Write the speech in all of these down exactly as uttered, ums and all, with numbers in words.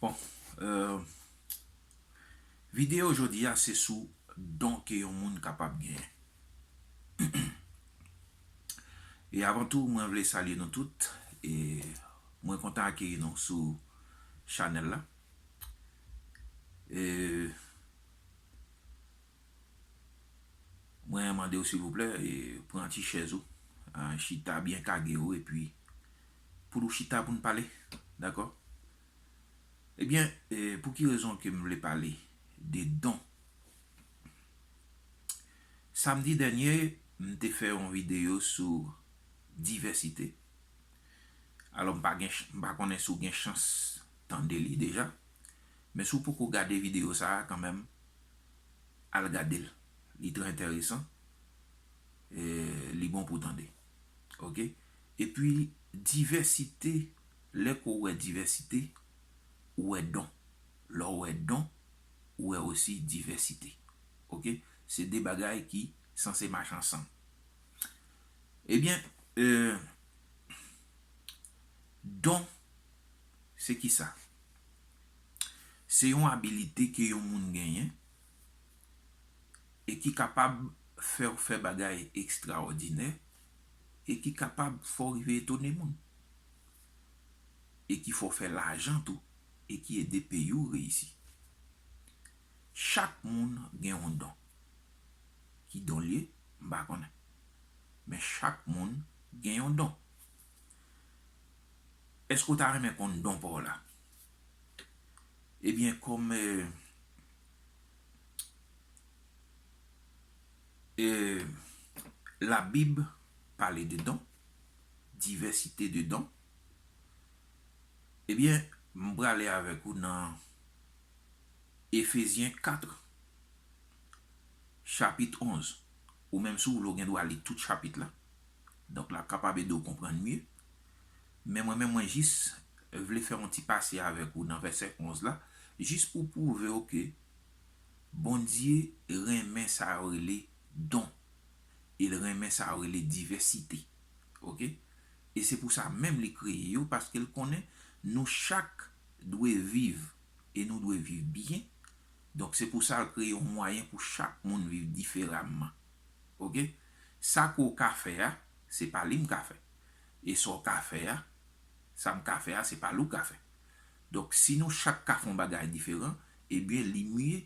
Bon, euh, videyo jodi a se sou don ke yon moun kapab genyen. E avan tou, mwen vle salye nou tout, e mwen kontan akeyi nou sou chanèl la. E mwen mande w silvouplè, e pran ti chèz ou, ah, chita byen kage w, epi pou nou chita pou n pale, dakò? Ebyen, e pou ki rezon ke m vle pale de don? Samdi dènye, m te fè yon videyo sou divèsite. Alò, m pa gen ch-, m pa konnen si w gen chans tande li deja, men si w poko gade videyo sa a kanmenm, al gade l. Li trè enteresan. E li bon pou tande. Oke? Epi, divèsite, lè ke w wè divèsite, ou wè don. Lè w wè don, ou wè osi divèsite. Oke? Se de bagay ki sanse mache ansanm. Ebyen, e, don, se ki sa? Se yon abilite ke yon moun genyen e ki kapab fè w fè bagay ekstraòdinè e ki kapab fè w rive etone moun e ki fè w fè lajan tou e ki ede peyi w reyisi. Chak moun gen yon don. Ki don l ye? M pa konnen. Men chak moun gen yon don. Èske w ta renmen konn don pa w la? Ebyen, kòm, e, e, Labib pale de don, divèsite de don, ebyen, m prale avèk ou nan Efezyen kat, chapit onz. Ou menm si w vle, w gen dwa li tout chapit la. Donk, l ap kapab ede w konprann mye. Men mwen menm, mwen jis vle fè yon ti pase avèk ou nan vèsè onz la, jis pou pwouve w ke Bondye renmen sa yo rele don. E l renmen sa yo rele divèsite. Oke? E se pou sa menm li kreye yo, paske l konnen nou chak dwe viv, e nou dwe viv byen. Donk, se pou sa l kreye yon mwayen pou chak moun viv diferaman. Oke? Sa ke w ka fè a, se pa li m ka fè. E sa w ka fè a, sa m ka fè a, se pa li w ka fè. Donk, si nou chak ka fè yon bagay diferan, ebyen, li mye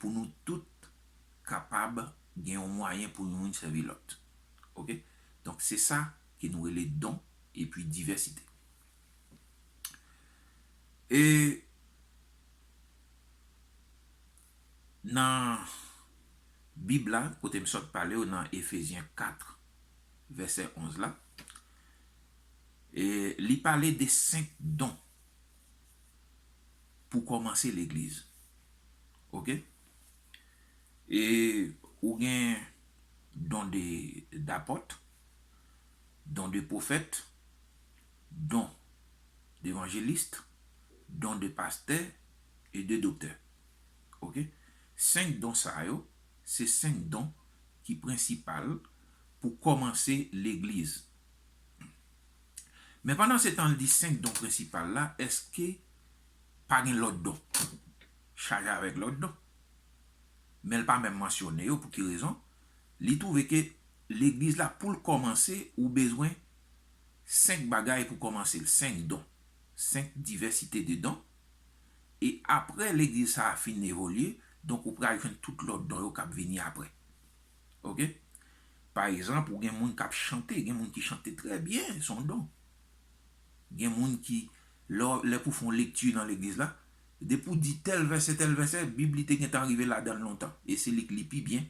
pou nou tout kapab gen yon mwayen pou youn sèvi lòt. Oke? Donk, se sa ke nou rele don epi divèsite. E nan Bib la, kote m sot pale w nan Efezyen kat, vèsè onz la, e li pale de senk don pou kòmanse legliz. Oke? E ou gen don de, d'apòt, don de pwofèt, don devanjelis, don de pastè e de doktè. Oke? Senk don sa yo, se senk don ki prensipal pou kòmanse legliz. Men pandan se tan l di senk don prensipal la, èske pa gen lòt don? Chaje avèk lòt don. Men l pa menm mansyone yo. Pou ki rezon? Li twouve ke legliz la, pou l kòmanse, ou bezwen senk bagay pou kòmanse l, senk don, senk divèsite de don. E apre legliz sa a fin evolye, donk ou pral jwenn tout lòt don yo k ap vini apre. Oke? Pa egzanp, ou gen moun k ap chante, gen moun ki chante trè byen, se yon don. Gen moun ki, lè, lè pou fè yon lekti nan legliz la, depi w di tèl vèsè, tèl vèsè, Bib li te gentan rive ladan l lontan, e se li k li pi byen.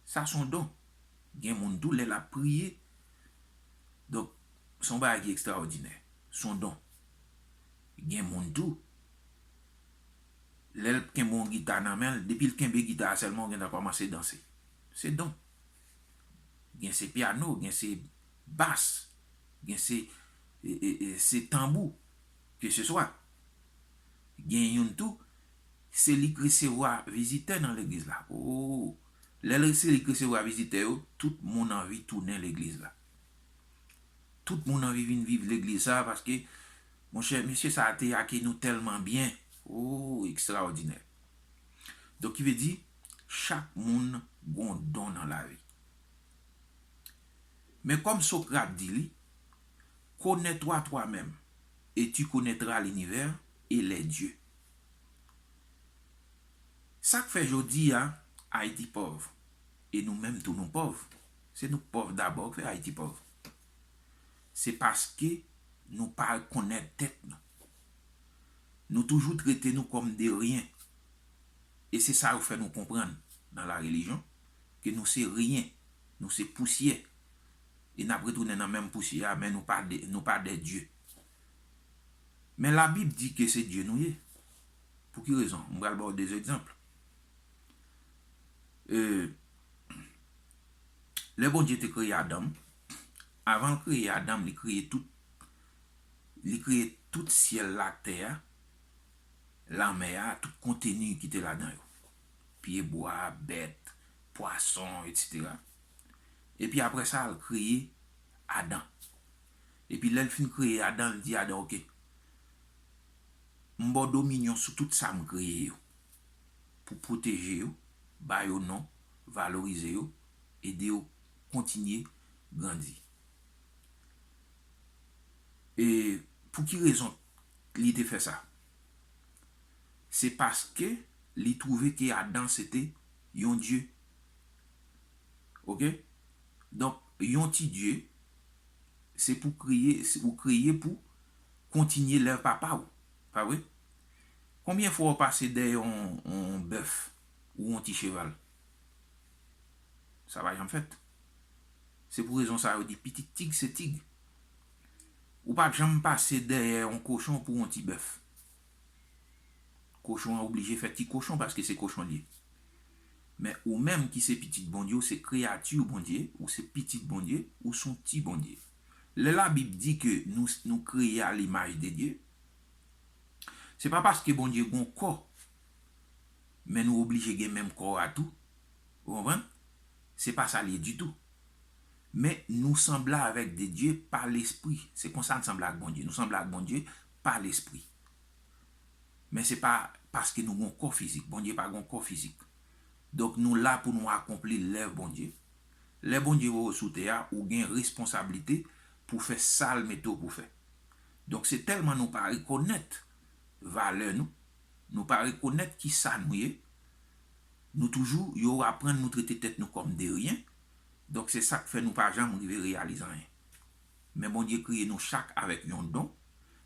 Sa se yon don. Gen moun tou, lè l ap priye, donk, se yon bagay ki ekstraòdinè. Se yon don. Gen moun tou, lè l kenbe yon gita nan men l, depi l kenbe gita a sèlman, ou gentan kòmanse danse. Se don. Gen se pyano, gen se bas, gen se, e, e, e, se tanbou, keseswa. Gen youn tou, se li k resevwa vizitè nan legliz la. O, lè l se li k resevwa vizitè yo, tout moun anvi tounen legliz la. Tout moun anvi vin viv legliz sa a, paske Monchè, mesye sa a te ake nou tèlman byen. Oh, ekstraòdinè. Donk, ki vle di, chak moun gon don nan lavi. Men kòm Sokrat di li, connais-toi toi-même, et tu connaîtras l'univers et les dieux. Sa k fè jodi a, Ayiti pòv, e nou menm tou nou pòv. Se nou k pòv dabò k fè Ayiti pòv. Se paske nou pa konnèt tèt nou. Nou toujou trete nou kòm de ryen. E se sa yo fè nou konprann nan la relijyon ke nou se ryen, nou se pousyè. E n ap retounen nan menm pousyè a, men nou pa de, nou pa de dye. Men Labib di ke se dye nou ye. Pou ki rezon? M pral ba w de egzanp. E, lè Bondye te kreye Adan, avan l kreye Adan, li kreye tout, li kreye tout syèl la, tè a, lanmè a, tout konteni ki te ladan yo. Pyebwa, bèt, pwason, etsetera. Epi apre sa, l kreye Adan. Epi lè l fin kreye Adan, l di Adan, "Oke, m ba w dominyon sou tout sa m kreye yo, pou pwoteje yo, ba yo non, valorize yo, ede yo kontinye grandi." E pou ki rezon li te fè sa? Se paske li twouve ke Adan se te yon dye. Oke? Donk, yon ti dye, se pou kreye, se, ou kreye pou kontinye lèv papa w. Pa vre? Konbyen fwa w pase dèyè yon, yon bèf ou yon ti cheval? Sa pa janm fèt. Se pou rezon sa yo di pitit tig se tig. Ou p ap janm pase dèyè yon kochon pou yon ti bèf. Kochon an oblije fè ti kochon paske se kochon l ye. Men ou menm ki se pitit Bondye, ou se kreyati Bondye, ou se pitit Bondye, ou se yon ti Bondye. Lè Labib di ke nou, nou kreye a limaj de Dye, se pa paske Bondye gon kò, men nou oblije gen menm kò a tou. Ou konprann? Se pa sa l ye ditou. Men nou sanble avèk de Dye pa lespri. Se konsa n sanble ak Bondye. Nou sanble ak Bondye pa lespri. Men se pa paske nou gon kò fizik. Bondye pa gon kò fizik. Donk nou la pou nou akonpli lèv Bondye. Lè Bondye voye w sou tè a, ou gen responsablite pou fè sa l mete w pou fè. Donk se tèlman nou pa rekonèt valè nou, nou pa rekonèt ki sa nou ye, nou toujou, yo aprann nou trete tèt nou kòm de ryen. Donk se sa k fè nou pa janm rive reyalize anyen. Men Bondye kreye nou chak avèk yon don.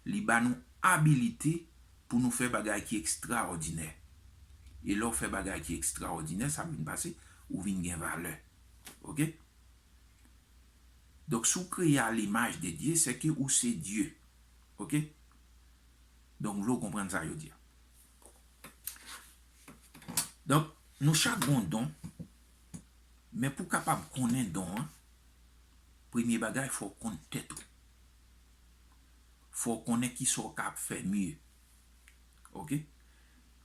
Li ba nou abilite pou nou fè bagay ki ekstraòdinè. E lè w fè bagay ki ekstraòdinè, sa vin pase, ou vin gen valè. Oke? Donk, si w kreye a limaj de Dye, se ke ou se Dye. Oke? Donk, m vle w konprann sa jodi a. Donk, nou chak gon don, men pou w kapab konnen don an, premye bagay, fò w konn tèt ou. Fò w konnen kisa w ka fè mye. Oke?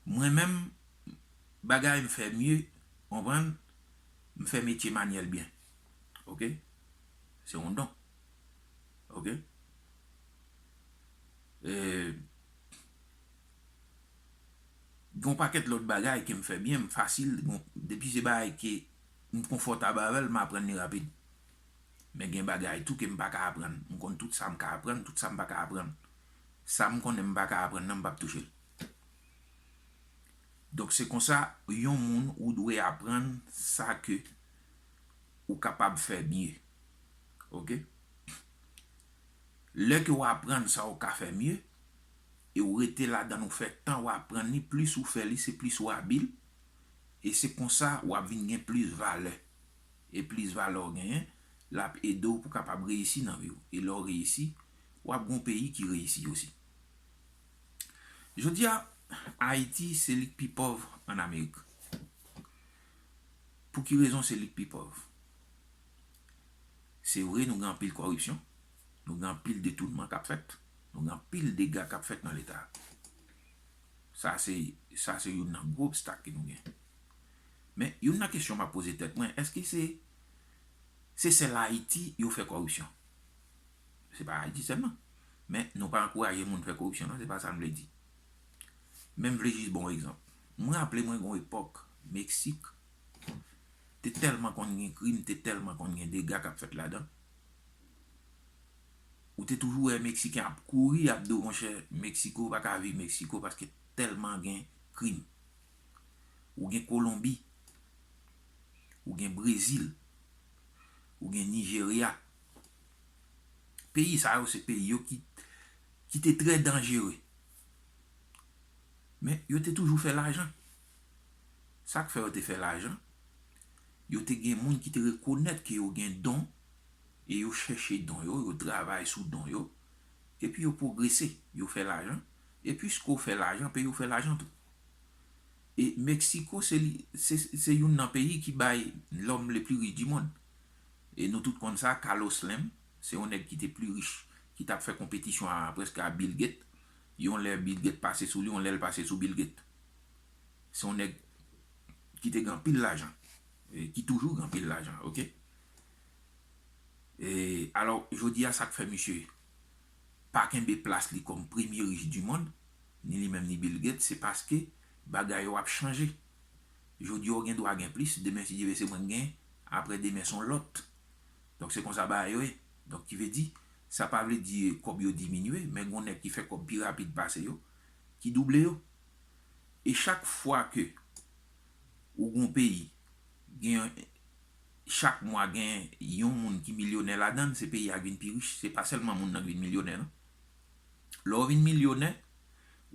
Mwen menm, bagay m fè mye, konprann, m fè metye manyèl byen. Oke? Se yon don. Oke? E, gen yon pakèt lòt bagay ke m fè byen, m fasil, bon, depi se bagay ke m konfòtab avè l, m aprann li rapid. Men gen bagay tou ke m pa ka aprann. M konn tout sa m ka aprann, tout sa m pa ka aprann. Sa m konnen m pa ka aprann nan, m p ap touche l. Donk, se konsa, yon moun ou dwe aprann sa ke ou kapab fè mye. Oke? Lè ke w aprann sa w ka fè mye, e w rete ladan l, ou fè tan w aprann li, plis ou fè li, se plis ou abil, e se konsa w ap vin gen plis valè. E plis valè w genyen, l ap ede w pou w kapab reyisi nan vi w. E lè w reyisi, w ap gen yon peyi ki reyisi osi. Jodi a, Ayiti se li k pi pòv ann Amerik. Pou ki rezon se li k pi pòv? Se vre, nou gen anpil kòripsyon, nou gen anpil detounman k ap fèt, nou gen anpil dega k ap fèt nan Leta. Sa se, sa se youn nan gwo obstak ke nou gen. Men, youn nan kesyon m ap poze tèt mwen, èske se, se sèl Ayiti yo fè kòripsyon? Se pa Ayiti sèlman. Men, nou pa ankouraje moun fè koripsyon, non, se pa sa m vle di. Men m vle jis ba w egzanp. Mwen raple mwen gen yon epòk, Meksik te tèlman konn gen krim, te tèlman konn gen dega k ap fèt ladan. Ou te toujou wè Meksiken ap kouri, ap di w, monchè, Meksiko pa ka viv Meksiko paske tèlman gen krim. Ou gen Kolonbi, ou gen Brezil, ou gen Nijerya. Peyi sa yo se peyi yo ki, ki te trè danjere. Men yo te toujou fè lajan. Sa k fè yo te fè lajan? Yo te gen moun ki te rekonèt ke yo gen don, e yo chèche don yo, yo travay sou don yo, epi yo pwogrese, yo fè lajan, e piske w fè lajan, peyi w fè lajan tou. E Meksiko, se li, se, se youn nan peyi ki bay l'homme le plus riche du monde. E nou tout konn sa, Carlos Slim, se yon nèg ki te pli rich, ki t ap fè konpetisyon a, prèske a Bill Gates. Yon lè Bill Gates pase sou li, yon lè l pase sou Bill Gates. Se yon nèg ki te gen anpil lajan, e ki toujou gen anpil lajan, oke? E, alò, jodi a, sa k fè misye pa kenbe plas li kòm premye rich di mond, ni li menm ni Bill Gates, se paske bagay yo ap chanje. Jodi a, w gen dwa gen plis, demen, si Dye vle, se mwen k gen, apre demen, se yon lòt. Donk, se konsa bagay yo ye. Donk, ki vle di, sa pa vle di kòb yo diminye, men gen yon nèg ki fè kòb pi rapid pase yo, ki double yo. E chak fwa ke ou gen yon peyi, gen, chak mwa gen yon moun ki milyonè ladan l, se peyi a k vin pi rich. Se pa sèlman moun nan k vin milyonè, non. Lè w vin milyonè,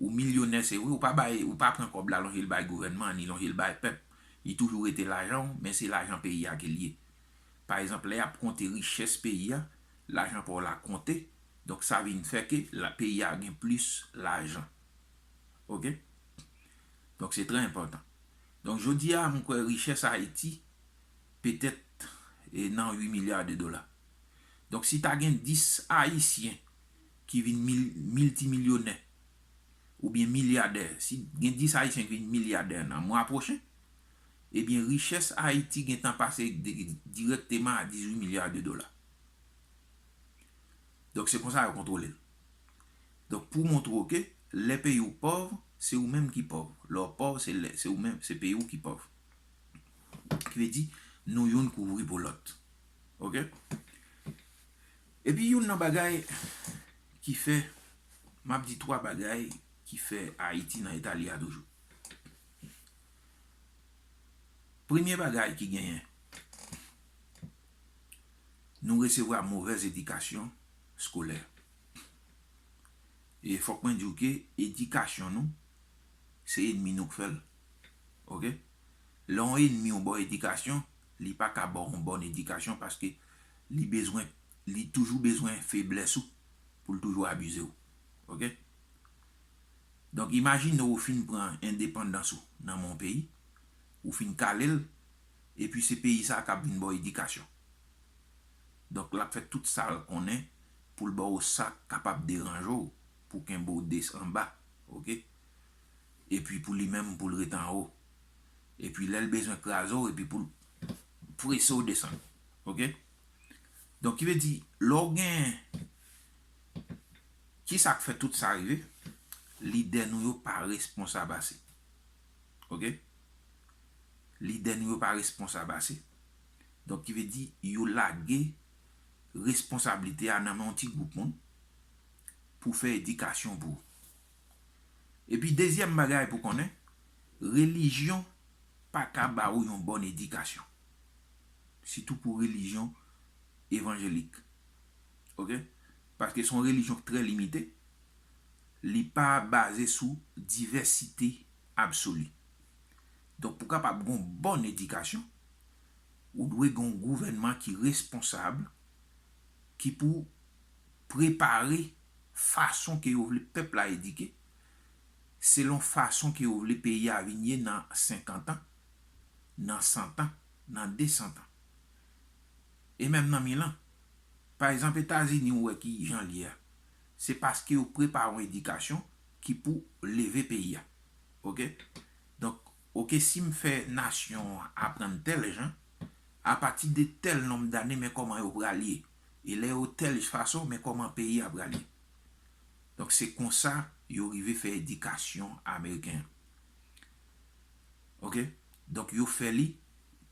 ou milyonè, se vre, ou pa bay, ou pa pran kòb la lonje l bay gouvènman, ni lonje l bay pèp. Li toujou rete lajan w, men se lajan peyi a ke l ye. Pa egzanp, lè y ap konte richès peyi a, lajan pa w la konte, donk sa vin fè ke la, peyi a gen plis lajan. Oke? Donk, se trè enpòtan. Donk, jodi a, m kwè richès Ayiti, petèt, e nan uit milya de dola. Donk, si ta gen dis Ayisyen ki vin mil, miltimilyonè, oubyen milyadè, si gen dis Ayisyen ki vin milyadè nan mwa pwochen, ebyen, richès Ayiti gentan pase di-, dirèkteman a dizuit milya de dola. Donk, se konsa yo kontwole l. Donk, pou montre w ke lè peyi w pòv, se ou menm ki pòv. Lè w pòv, se lè, se ou menm, se peyi w ki pòv. Ki vle di, nou youn kouvri pou lòt. Oke? Epi youn nan bagay ki fè, m ap di twa bagay ki fè Ayiti nan eta li a toujou. Premye bagay ki genyen, nou resevwa movèz edikasyon eskolè. E fòk mwen di w ke edikasyon nou, se enmi nou k fè l. Oke? Lè yon enmi w ba w edikasyon, li pa ka ba w yon bòn edikasyon paske li bezwen, li toujou bezwen feblès ou pou l toujou abize w. Oke? Donk, imajine w fin pran endepandans ou nan men yon peyi, ou fin kale l, epi se peyi sa a k ap vin ba w edikasyon. Donk, l ap fè tout sa l konnen pou l ba w sa k kapab deranje w, pou kenbe w des-, anba, oke? Epi pou li menm, pou l ret anwo. Epi lè l bezwen kraze w, epi pou l prese w desann. Oke? Donk, ki vle di, lè w gen, ki sa k fè tout sa rive? Lidè nou yo pa responsab ase. Oke? Lidè nou yo pa responsab ase. Donk, ki vle di, yo lage responsablite a nan men yon ti gwoup moun pou fè edikasyon pou ou. Epi, dezyèm bagay pou konnen, relijyon pa ka ba ou yon bòn edikasyon. Sitou pou relijyon evanjelik. Oke? Paske se yon relijyon ki trè limite. Li pa baze sou divèsite absoli. Donk, pou kapab gen yon bòn edikasyon, ou dwe gen yon gouvènman ki responsab, ki pou prepare fason ke yo vle pèp la edike, selon fason ke yo vle peyi a vin ye nan senkant an, nan san an, nan de san an. E menm nan mil an. Pa egzanp, Etazini, ou wè ki jan l ye a. Se paske yo prepare yon edikasyon ki pou leve peyi a. Oke? Donk, oke, si m fè nasyon an aprann tèl jan, apati de tèl nonb dane, men kòman yo pral ye. E lè yo tèl fason, men kòman peyi a pral ye. Donk, se konsa yo rive fè edikasyon ameriken an. Oke? Donk, yo fè li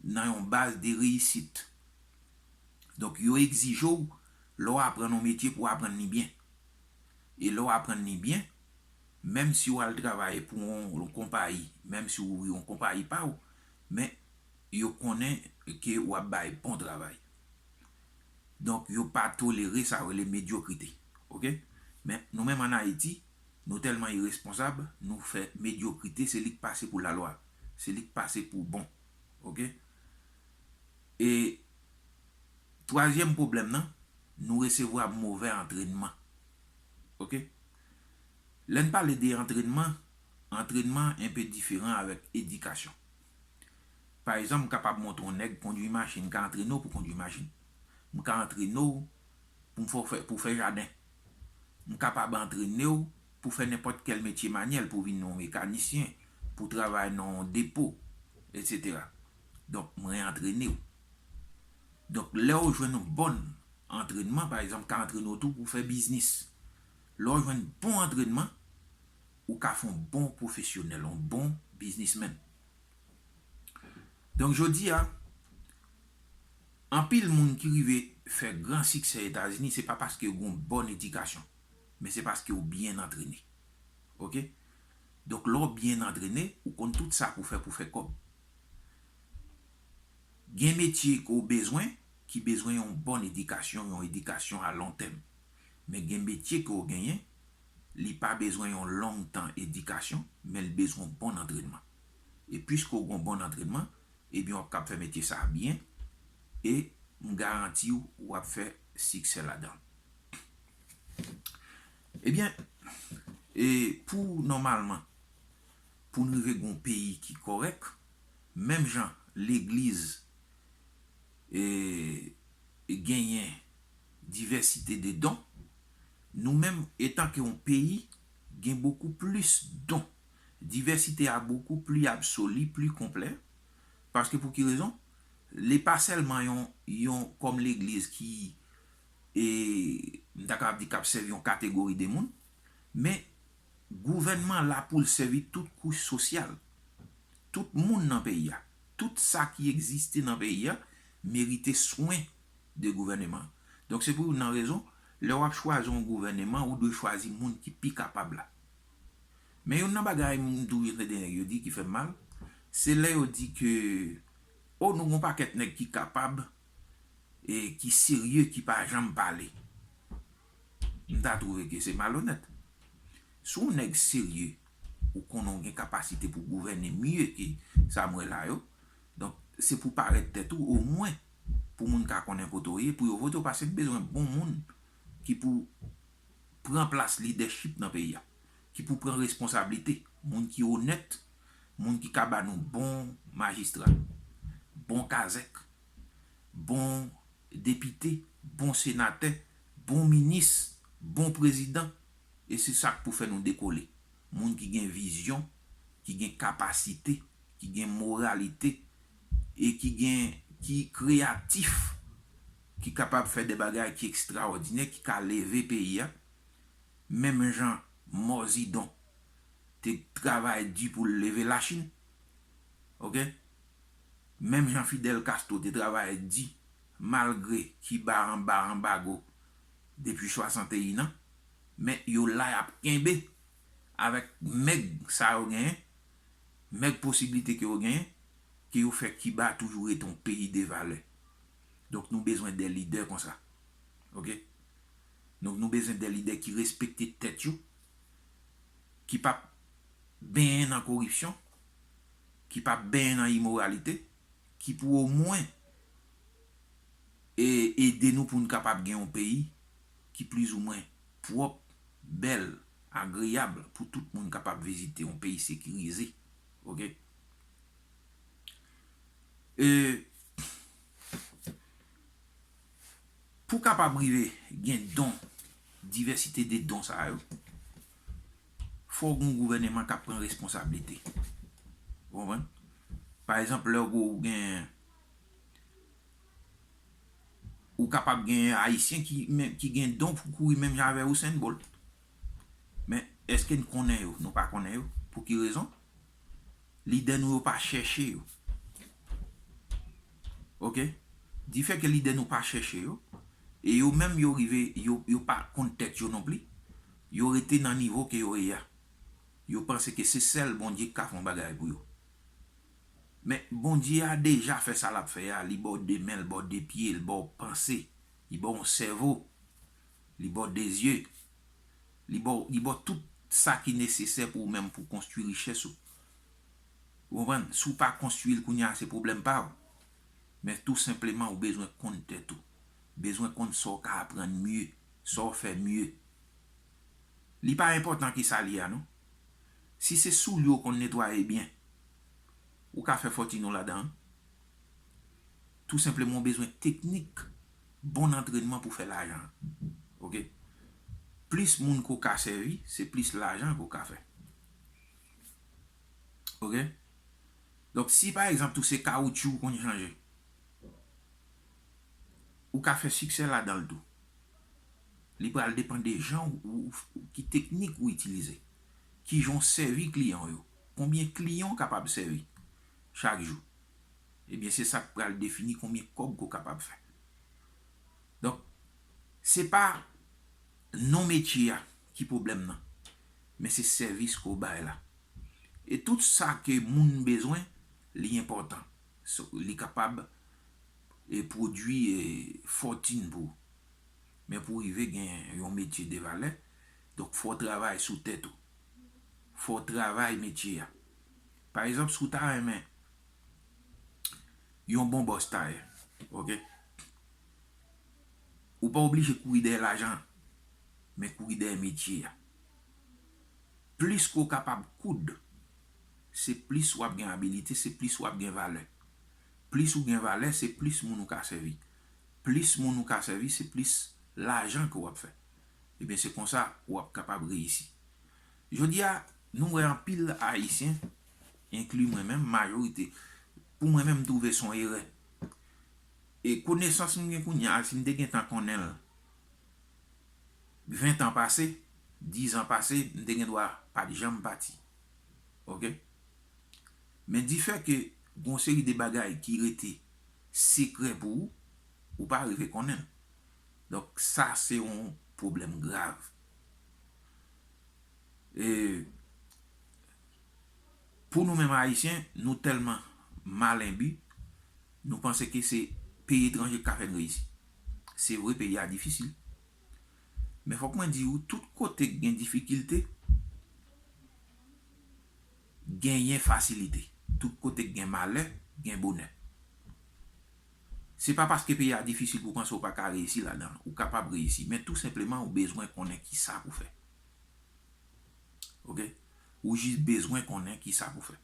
nan yon baz de reyisit. Donk, yo egzije w, lè w aprann yon metye, pou w aprann li byen. E lè w aprann li byen, menm si w al travay pou yon, yon konpayi, menm si w ouvri yon konpayi pa w, men yo konnen ke w ap bay bon travay. Donk, yo pa tolere sa yo rele medyokrite. Oke? Men nou menm ann Ayiti, nou tèlman iresponsab, nou fè medyokrite, se li k pase pou lalwa. Se li k pase pou bon. Oke? E twazyèm pwoblèm nan, nou resevwa movè antrènman. Oke? Lè n pale de antrènman, antrènman enpe diferan avèk edikasyon. Pa egzanp, m kapab montre yon nèg kondwi machin, m ka antrene w pou kondwi machin. M ka antrene w pou m fè, pou fè jaden. M kapab antrene w pou fè nenpòt kèl metye manyèl, pou vin yon mekanisyen, pou travay nan yon depo, etsetera. Donk, mwen antrene w. Donk, lè w jwenn yon bon antrènman, pa egzanp, ka antrene w tou pou fè biznis. Lè w jwenn bon antrènman, ou ka fè yon bon pwofesyonèl, yon bon biznismenn. Donk, jodi a, anpil moun ki rive fè gran siksè Etazini, se pa paske yo gen yon bon edikasyon, men se paske yo byen antrene. Oke? Donk, lè w byen antrene, ou konn tout sa pou fè, pou fè kòb. Gen metye ke w bezwen, ki bezwen yon bon edikasyon, yon edikasyon a lon tèm. Men gen metye ke w genyen, li pa bezwen yon long tan edikasyon, men li bezwen yon bon antrènman. E piske w gen yon bon antrènman, ebyen, w ap kab fè metye sa a byen, e m garanti w, w ap fè siksè ladan l. Ebyen, e pou nòmalman, pou n rive gen yon peyi ki kòrèk, menm jan legliz, e, genyen divèsite de don, nou menm, etanke yon peyi, gen bokou plis don. Divèsite a bokou pli absoli, pli konplè. Paske pou ki rezon? Li pa sèlman yon, yon kòm legliz ki, e, m ta kapab di k ap sèvi yon kategori de moun, men gouvènman la pou l sèvi tout kouch sosyal. Tout moun nan peyi a, tout sa ki egziste nan peyi a, merite swen de gouvèneman. Donk, se pou youn nan rezon, lè w ap chwazi yon gouvèneman, ou dwe chwazi moun ki pi kapab la. Men youn nan bagay m toujou tande nèg yo di ki fè m mal, se lè yo di ke, o, nou gen yon pakèt nèg ki kapab, e ki serye, ki pa janm pale. M ta twouve ke se malonèt. Si w nèg serye, ou konnen w gen kapasite pou gouvène mye ke sa m wè la yo, donk, se pou parèt tèt ou, omwen, pou moun ka konnen kote w ye, pou yo vote w, paske n bezwen bon moun ki pou pran plas lidèchip nan peyi a, ki pou pran responsablite, moun ki onèt, moun ki ka ba nou bon majistra, bon kazèk, bon depite, bon senatè, bon minis, bon prezidan, e se sa k pou fè nou dekole. Moun ki gen vizyon, ki gen kapasite, ki gen moralite, e ki gen, ki kreyatif, ki kapab fè de bagay ki ekstraòdinè, ki ka leve peyi a, menm jan Mao Zedong te travay di pou l leve Lachin. Oke? Menm jan Fidel Castro te travay di, malgre Kiba anba anbago depi swasanteyen an, men yo la y ap kenbe avèk mèg sa yo genyen, mèg posiblite ke yo genyen, ke yo fè Kiba toujou rete yon peyi de valè. Donk, nou bezwen de lidè konsa. Oke? Donk, nou bezwen de lidè ki respekte tèt yo, ki p ap benyen nan koripsyon, ki p ap benyen nan imoralite, ki pou omwen e, ede nou pou n kapab gen yon peyi ki plizoumwen pwòp, bèl, agreyab pou tout moun kapab vizite, yon peyi sekirize. Oke? E pou kapab rive gen don, divèsite de don sa yo, fò w gen yon gouvèneman k ap pran responsablite. Ou konprann? Pa egzanp, lè w gen, ou kapab gen Ayisyen ki, men, ki gen don pou kouri menm jan avè Usain Bolt. Èske n konnen yo? Nou pa konnen yo. Pou ki rezon? Lidè nou yo pa chèche yo. Oke? Difè ke lidè nou pa chèche yo, e yo menm yo rive, yo, yo pa konn tèt yo non pli, yo rete nan nivo ke yo ye a. Yo panse ke se sèl Bondye ki ka fè yon bagay pou yo. Men Bondye a deja fè sa l ap fè a, li ba w de men, l ba w de pye, l ba w panse, li ba w yon sèvo, li ba w de zye, li ba w, li ba w tout sa ki nesesè pou ou menm pou konstwi richès ou. Ou konprann? Si w pa konstwi l kounye a, se pwoblèm pa w. Men tou senpleman, ou bezwen konn tèt ou. Bezwen konn sa w ka aprann mye, sa w fè mye. Li pa enpòtan ki sa l ye a, non. Si se soulye w konn netwaye byen, ou ka fè fòtin ou ladan l. Tou senpleman, ou bezwen teknik, bon antrènman pou fè lajan. Oke? Plis moun ke w ka sèvi, se plis lajan ke w ka fè. Oke? Donk, si pa egzanp tou se kawotchou ou konn chanje, ou ka fè siksè ladan l tou. Li pral depann de jan ou, ou, ki teknik ou itilize. Kijan w sèvi kliyan w yo. Konbyen kliyan w kapab sèvi chak jou? Ebyen, se sa k pral defini konbyen kòb ke w kapab fè. Donk, se pa non metye a ki pwoblèm nan, men se sèvis ke w bay la. E tout sa ke moun bezwen, li enpòtan. So, li kapab, e, pwodui, e, fòtin pou ou. Men pou w rive gen yon metye de valè, donk fò w travay sou tèt ou. Fò w travay metye a. Pa egzanp, si w ta renmen yon bon bòs tayè, oke? Ou pa oblije kouri dèyè lajan, men kouri dèyè metye a. Plis ke w kapab koud, se plis w ap gen abilite, se plis w ap gen valè. Plis ou gen valè, se plis moun ou ka sèvi. Plis moun ou ka sèvi, se plis lajan ke w ap fè. Ebyen, se konsa w ap kapab reyisi. Jodi a, nou wè anpil Ayisyen, enkli mwen menm, majorite, pou mwen menm, m twouve se yon erè. E konesans m gen kounye a, si m te gentan konnen l ven tan pase, diz an pase, m te gen dwa pa t janm pati. Oke? Men difè ke gen yon seri de bagay ki rete sekrè pou ou, ou pa rive konnen l. Donk, sa se yon pwoblèm grav. E pou nou menm Ayisyen, nou tèlman malenbi, nou panse ke se peyi etranje ki ka fè n reyisi. Se vre, peyi a difisil. Men fòk mwen di w, tout kote k gen difikilte, genyen fasilite. Tout kote k gen malè, gen bonè. Se pa paske peyi a difisil pou w panse w pa ka reyisi ladan l. Ou kapab reyisi, men tou senpleman, ou bezwen konnen ki sa pou w fè. Oke? Ou jis bezwen konnen ki sa pou w fè.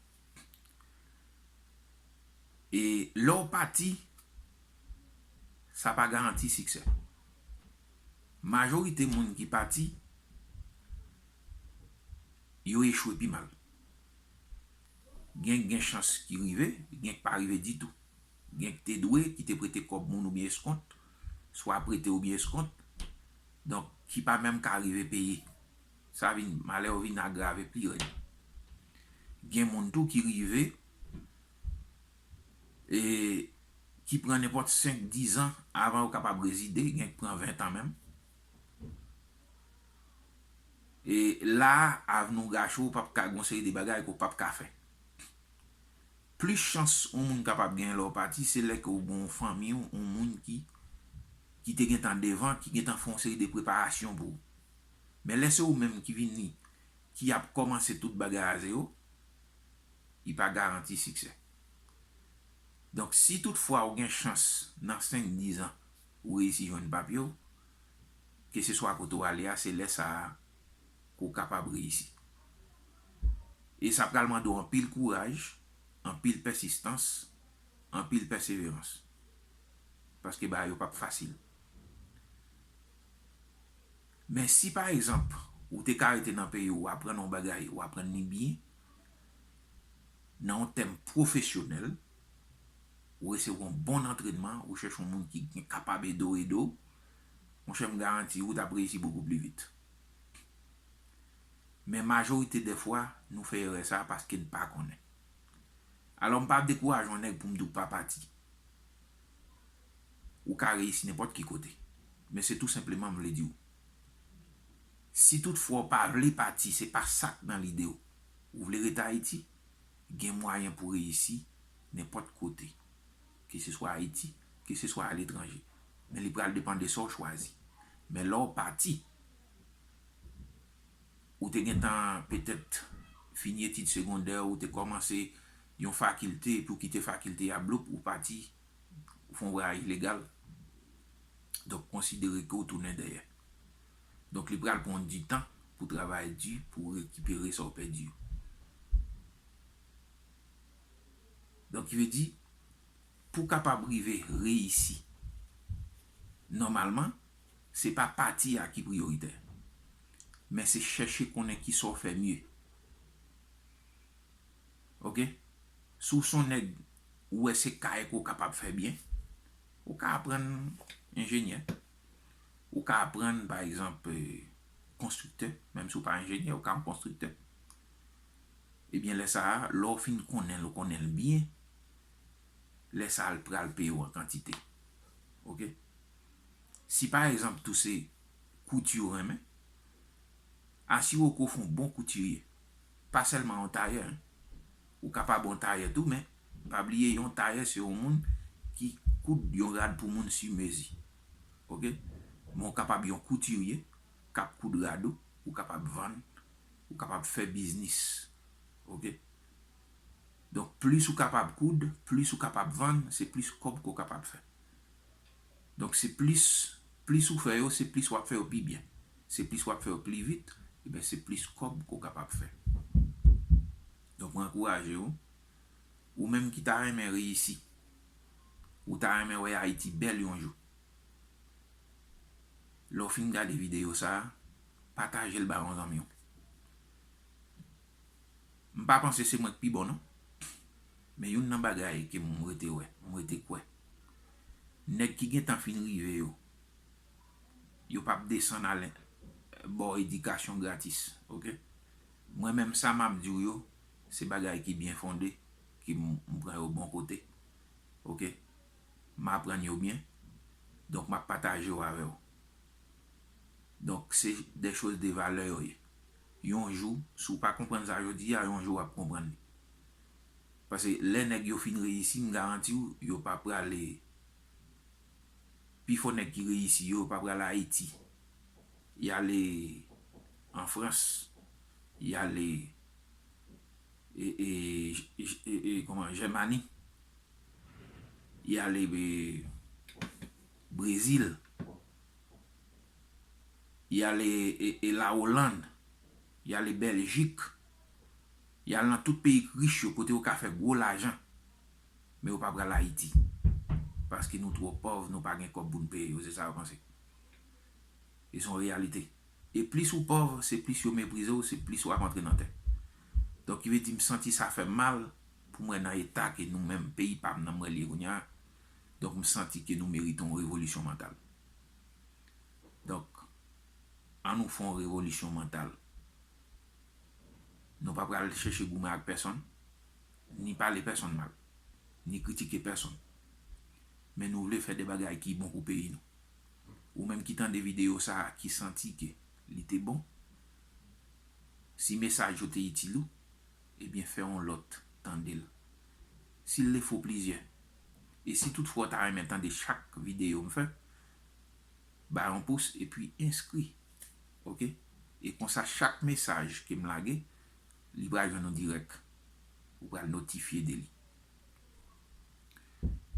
E lè w pati, sa pa garanti siksè. Majorite moun ki pati, yo echwe pi mal. Gen k gen chans ki rive, gen k pa rive ditou. Gen k te dwe, ki te prete kòb moun oubyen eskont, swa prete oubyen eskont, donk ki pa menm ka rive peye. Sa vin, malè yo vin agrave pi rèd. Gen moun tou ki rive, e ki pran nenpòt senk, diz an avan yo kapab rezide, gen k pran ven tan menm. E la a, avni w gache, w p ap ka gen yon seri de bagay ke w p ap ka fè. Plis chans yon moun kapab genyen lè w pati, se lè ke w gen yon fanmi w, yon moun ki, ki te gentan devan, ki gentan fè yon seri de preparasyon pou ou. Men lè se ou menm ki vini, ki ap kòmanse tout bagay a zewo, li pa garanti siksè. Donk, si toutfwa ou gen chans nan senk, diz an, ou reyisi jwenn papye w, keseswa kote w ale a, se lè sa a ke w kapab reyisi. E sa pral mande w anpil kouraj, anpil pèsistans, anpil pèseverans. Paske bagay yo p ap fasil. Men si, pa egzanp, ou te ka rete nan peyi w, ou aprann yon bagay, ou aprann li byen, nan yon tèm pwofesyonèl, ou resevwa yon bon antrènman, ou chèche yon moun ki gen kapab ede w, ede w, monchè, m garanti w, ou t ap reyisi bokou pli vit. Men majorite dè fwa, nou fè erè sa a paske n pa konnen. Alò, m pa ap dekouraje yon nèg pou m di w pa pati. Ou ka reyisi nenpòt ki kote. Men se tou senpleman m vle di w. Si toutfwa w pa vle pati, se pa sa k nan lide w. Ou vle ret Ayiti, gen mwayen pou reyisi nenpòt kote. Keseswa Ayiti, keseswa aletranje. Men li pral depann de sa w chwazi. Men lè w pati, ou te gentan petèt fini etid segondè, ou te kòmanse yon fakilte, epi w kite fakilte a, bloup, ou pati, ou fè yon vwayaj ilegal. Donk, konsidere ke w tounen dèyè. Donk, li pral pran w di tan pou travay di, pou rekipere sa w pèdi yo. Donk, ki vle di, pou w kapab rive reyisi, nòmalman, se pa pati a ki priyoritè, men se chèche konnen kisa w fè mye. Oke? Si w se yon nèg, ou wè se kay ke w kapab fè byen, ou ka aprann enjenyè. Ou ka aprann, pa egzanp, eh, konstriktè. Menm si w pa enjenyè, ou ka yon konstriktè. Ebyen, lè sa a, lè w fin konnen l, ou konnen l byen, lè sa a, l pral peye w an kantite. Oke? Si, pa egzanp, tou se kouti ou renmen, asire w ke w fè yon bon koutirye. Pa sèlman yon tayè, en. Ou kapab yon tayè tou, men pa bliye yon tayè se yon moun ki koud yon rad pou moun si mezi. Oke? Men w kapab yon koutirye k ap koud rad ou, ou kapab vann, ou kapab fè biznis. Oke? Donk, plis ou kapab koud, plis ou kapab vann, se plis kòb ke w kapab fè. Donk, se plis, plis ou fè yo, se plis w ap fè yo pi byen. Se plis w ap fè yo pli vit, ebyen, se plis kòb ke w kapab fè. Donk, mwen ankouraje w, ou menm ki ta renmen reyisi, ou ta renmen wè Ayiti bèl yon jou, lè w fin gade videyo sa a, pataje l ba yon zanmi w. M pa panse se mwen k pi bon, non. Men youn nan bagay ke m rete wè, m rete kwè, nèg ki gentan fin rive yo, yo p ap desann al bò edikasyon gratis, oke? Mwen menm, sa m ap di w yo, se bagay ki byen fonde, ke m, m pran yo bon kote, oke? M aprann yo byen, donk m ap pataje yo avè w. Donk, se de choz de valè yo ye. Yon jou, si w pa konprann sa jodi a, yon jou w ap konprann li. Paske lè nèg yo fin reyisi, m garanti w, yo pa prale, pifò nèg ki reyisi yo, yo pa prale Ayiti. Y ale an Frans, y ale, e, e, e, e, kòman, Jèmani, y ale, e, Brezil, y ale, e, e, Lawolann, y ale Bèljik, y al nan tout peyi rich yo, kote yo ka fè gwo lajan. Men yo pa pral Ayiti. Paske nou twò pòv, nou pa gen kòb pou n peye yo, se sa yo panse. E se yon reyalite. E plis ou pòv, se plis yo meprize w, se plis w ap antre nan tè. Donk, ki vle di, m santi sa fè m mal pou m wè nan eta ke nou menm, peyi pa m nan, m wè l ye kounye a. Donk, m santi ke nou merite yon revolisyon mantal. Donk, ann nou fè yon revolisyon mantal. Nou pa pral chèche goumen ak pèsonn, ni pale pèsonn mal, ni kritike pèsonn. Men nou vle fè de bagay ki bon pou peyi nou. Ou menm ki tande videyo sa a, ki santi ke li te bon, si mesaj yo te itil ou, ebyen, fè yon lòt tande l. Si l le fo plizyè. E si toutfwa w ta renmen tande chak videyo m fè, ba yon pous epi enskri. Oke? E konsa, chak mesaj ke m lage, li pral jwenn ou dirèk. Ou pral notifye de li.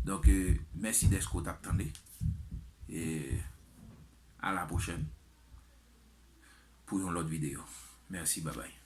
Donk, euh, mèsi dèske w t ap tande. E a la pwochèn pou yon lòt videyo. Mèsi, babay.